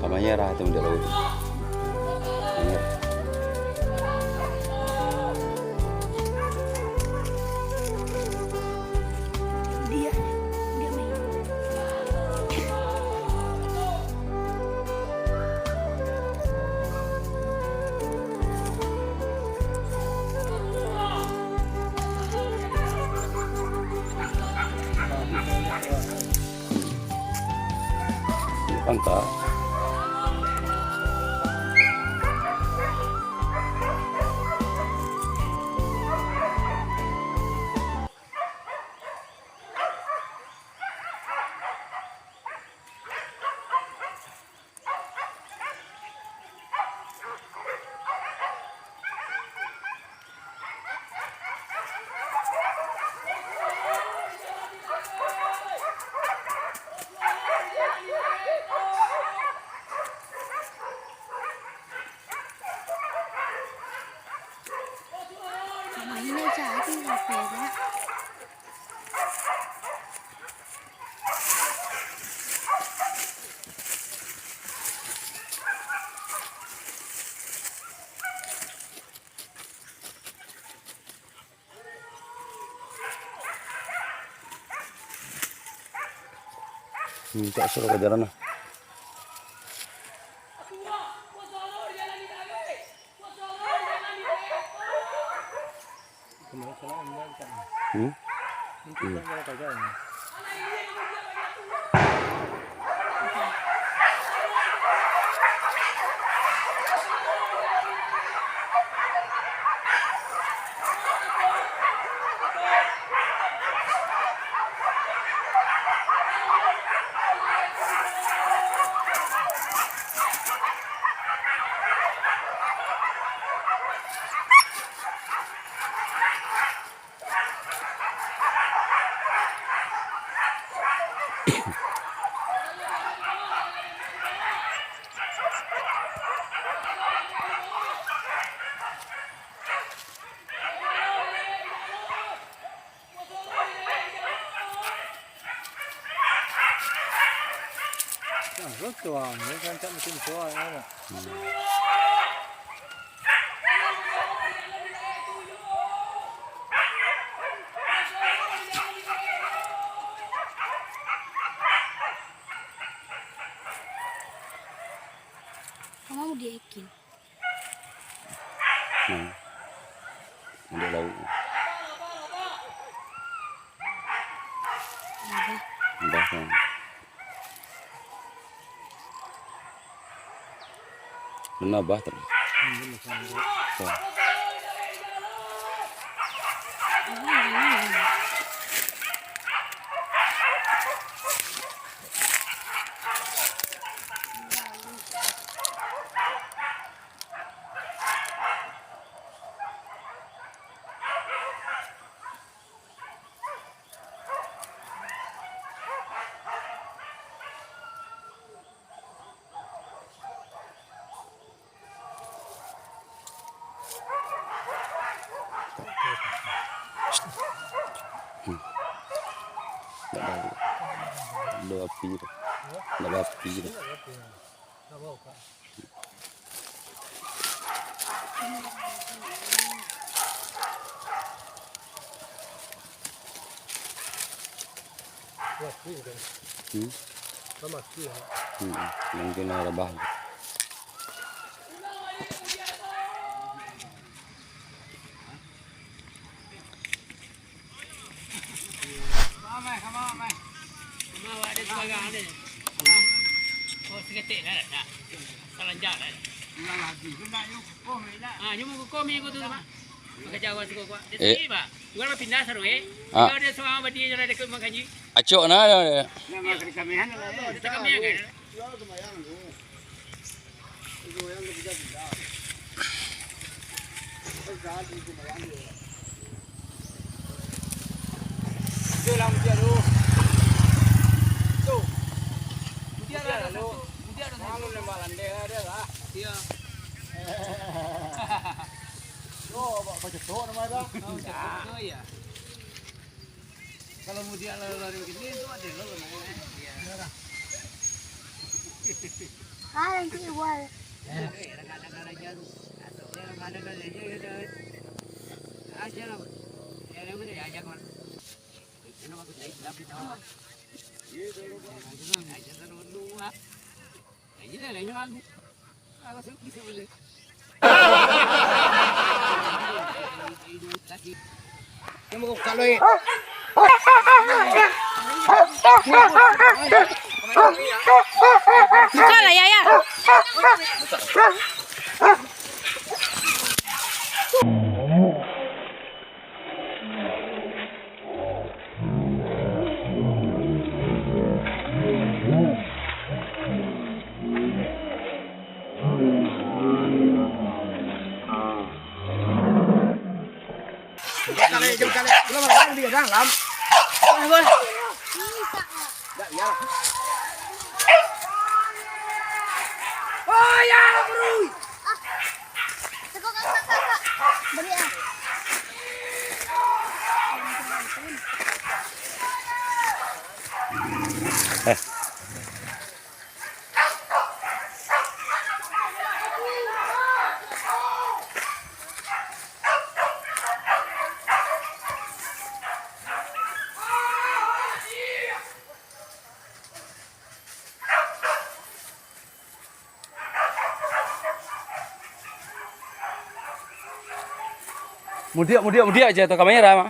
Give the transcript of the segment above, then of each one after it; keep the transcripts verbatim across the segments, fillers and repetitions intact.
Manyerah tu di laut. Manyerah. Dia, dia main. Pangka. Mainnya jadi, Pak. Hmm, tak suruh kejaran lah. Hmm? Iya. Nah, rocoh ah, dia rancak macam tu ah, nampak. Hmm. Kamu diaikin. Hmm. Indak lauk. Indak, hmm. Mana abah tadi? Hmm, benar, benar. Tuh. Hmm. Ndak ado. Ado api tu. Ndak ado api tu. Hmm. Hmm. Mungkin lah rabah. Oh, saketek lah, dah. Salanjak lah. Ah, nyo mangkukuah mi ko tu, Pak. Bakaja awak suko kuat. Dia Eh. sendiri, Pak. Jual pindah saruik. Ah. Kalau dia seorang badi je lah dekat rumah kanji. Acok nah. Dia tak kami kan. Tu lah, mudiak tu. Tu. Mudiak lah, mudiak lah, satu. Mudiak lah, satu. Malu nembak landai lah dia lah. Iya. Yo, bak-, bacetok nama tu. Oh, bacetok tu, iya. Kalau mudiak lah lari gini, tu ada lo namanya. Iya. Iya lah. Ah, nanti buat. Buka lah, ya, ya. Mudiak, mudiak, mudiak aja tu kamera mah.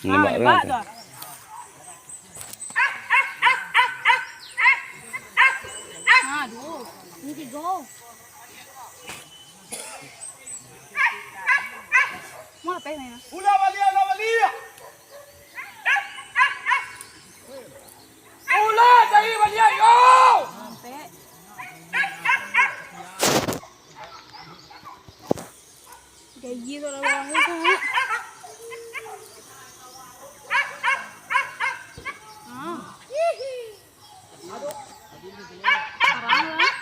Nembak Ah, urang tu. Aduh, ini tiga. Mau apa ini? Ulah baliak, ulah baliak. Ulah cari baliak, yo. Sampai. Gaji tu lah orang itu. Ah. Parah lah.